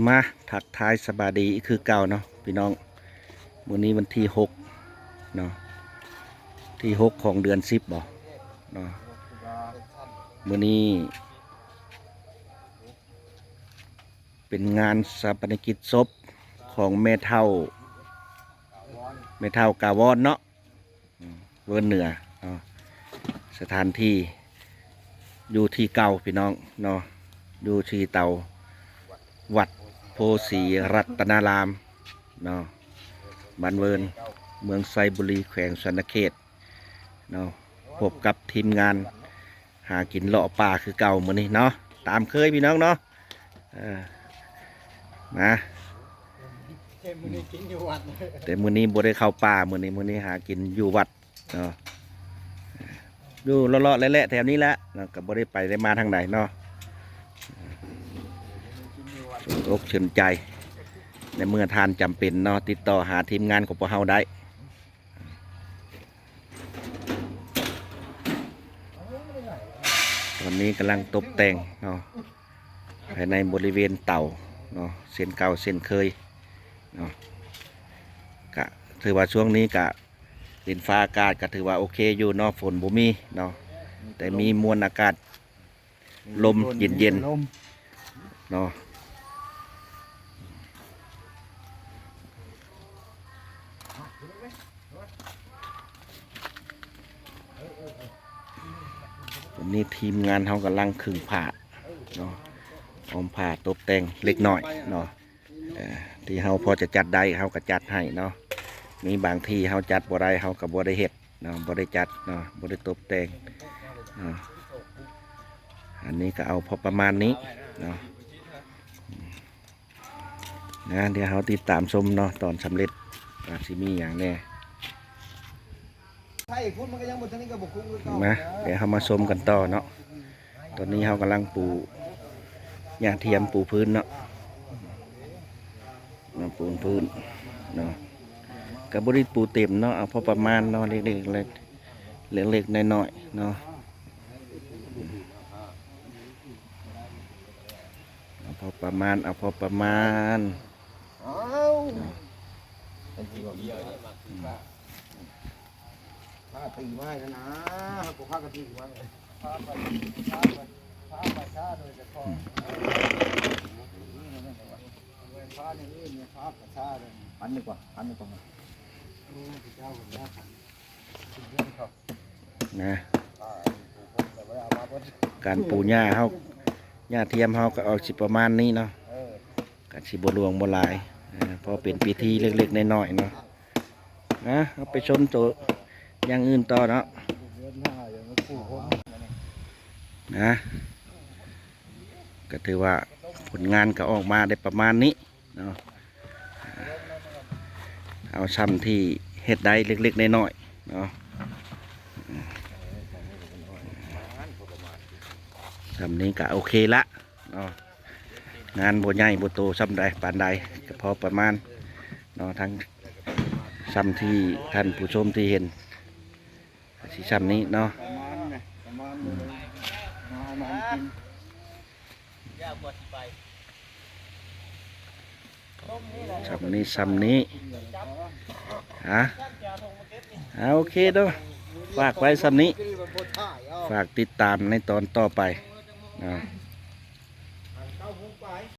ມາທັກທາຍສະບາຍດີຄືເກົ່າເນາະພີ່ນ້ອງ. ມື້ນີ້ວັນທີຫົກເນາະ ທີຫົກຂອງເດືອນສິບບໍເນາະ. ມື້ນີ້ເປັນງານຊາປະນະກິດສົບຂອງແມ່ເຖົ້າ ແມ່ເຖົ້າກາວອນເນາະ. ເວີນເໜືອເນາະ ສະຖານທີ່ຢູ່ທີ່ເກົ່າພີ່ນ້ອງເນາະ ຢູ່ທີ່ເກົ່າ ວັດໂພສີລັດຕະນາລາມເນາະ ບ້ານເວີນ ເມືອງໄຊບູລີ ແຂວງສະຫວັນນະເຂດເນາະ. ພົບກັບທີມງານຫາກິນເລາະປ່າຄືເກົ່າມື້ນີ້ເນາະ ຕາມເຄີຍພີ່ນ້ອງເນາະ. ເອີ ມາ ແຕ່ມື້ນີ້ກິນຢູ່ວັດ ແຕ່ມື້ນີ້ບໍ່ໄດ້ເຂົ້າປ່າ ມື້ນີ້ ມື້ນີ້ຫາກິນຢູ່ວັດເນາະ ຢູ່ເລາະໆແຫຼະໆແຖວນີ້ແຫຼະເນາະ ກໍບໍ່ໄດ້ໄປໄດ້ມາທາງໃດເນາະ. ສົນອົກສົນໃຈ ໃນເມື່ອທ່ານຈຳເປັນເນາະ ຕິດຕໍ່ຫາທີມງານຂອງພວກເຮົາໄດ້. ຕອນນີ້ກຳລັງຕົບແຕ່ງເນາະ ພາຍໃນບໍລິເວນເຕົາເນາະ ເຊັ່ນເກົ່າເຊັ່ນເຄີຍເນາະ. ກະຖືວ່າຊ່ວງນີ້ກະດິນຟ້າອາກາດກະຖືວ່າໂອເຄຢູ່ເນາະ ຝົນບໍ່ມີເນາະ ແຕ່ມີມວນອາກາດ ລົມເຢັນໆ ລົມເນາະ. ຕອນນີ້ທີມງານເຮົາກຳລັງຄຶງຜ້າເນາະ ອ້ອມຜ້າຕົບແຕ່ງເລັກນ້ອຍເນາະ. ເອີ ທີ່ເຮົາພໍຈະຈັດໄດ້ເຮົາກໍຈັດໃຫ້ເນາະ ມີບາງທີ່ເຮົາຈັດບໍ່ໄດ້ເຮົາກໍບໍ່ໄດ້ເຮັດເນາະ ບໍ່ໄດ້ຈັດເນາະ ບໍ່ໄດ້ຕົບແຕ່ງເນາະ. ອັນນີ້ກໍເອົາພໍປະມານນີ້ເນາະ ນະ ດຽວເຮົາຕິດຕາມຊົມເນາະ ຕອນສຳເລັດວ່າຊິມີຫຍັງແດ່. ໄທພຸ້ນມັນກໍຍັງບໍ່ທັນ ນີ້ກໍບໍ່ຄຸ້ມຄືເກົ່າ ມາ ເດີ ເຮົາມາຊົມກັນຕໍ່ເນາະ. ຕອນນີ້ເຮົາກຳລັງປູຫຍ້າທຽມ ປູພື້ນເນາະ ມາປູພື້ນເນາະ ກໍບໍ່ໄດ້ປູເຕັມເນາະ ເອົາພໍປະມານເນາະ ເລັກໆ ເລັກໆນ້ອຍໆເນາະ ເອົາພໍປະມານ ເອົາພໍປະມານ. ອ້າວ ເນາະ ໄອ້ທີ່ວ່າມີ ພາຕີມາໃຫ້ນະ ພາກະຕີມາ ພາໄປ ພາໄປ ພາໄປຊາໂດຍສະເພາະ ອືມ ພານີ້ ພາກະຊາເດ້ ພັນນີ້ກວ່າ ພັນນີ້ກວ່າ ໂອ້ ພະເຈົ້າ ນະ ການປູຫຍ້າເຮົາ ຫຍ້າທຽມເຮົາກໍອອກຊິປະມານນີ້ເນາະ ເອີ ກໍຊິບໍ່ຫຼວງບໍ່ຫຼາຍ ເອີ ພໍເປັນພິທີເລັກໆນ້ອຍໆເນາະ. ນະ ເຮົາໄປຊົມໂຕຢ່າງອື່ນຕໍ່ເນາະ ນະ ກໍຖືວ່າຜົນງານກໍອອກມາໄດ້ປະມານນີ້ເນາະ ເອົາຊ່ຳທີ່ເຮັດໄດ້ເລັກໆນ້ອຍໆເນາະ ຊ່ຳນີ້ກໍໂອເຄລະ ເນາະ ງານບໍ່ໃຫຍ່ບໍ່ໂຕຊ່ຳໃດປານໃດ ກໍພໍປະມານເນາະ ທັງຊ່ຳທີ່ທ່ານຜູ້ຊົມທີ່ເຫັນກໍຊິຊ່ຳນີ້ເນາະ ປະມານນະ ປະມານ ອືມ ມາເອົາມາກິນ ຊ່ຳນີ້ ຊ່ຳນີ້ ຮະ ອ່າ ໂອເຄເດີ ຝາກໄວ້ຊ່ຳນີ້ ຝາກຕິດຕາມໃນຕອນຕໍ່ໄປ ອ່າ.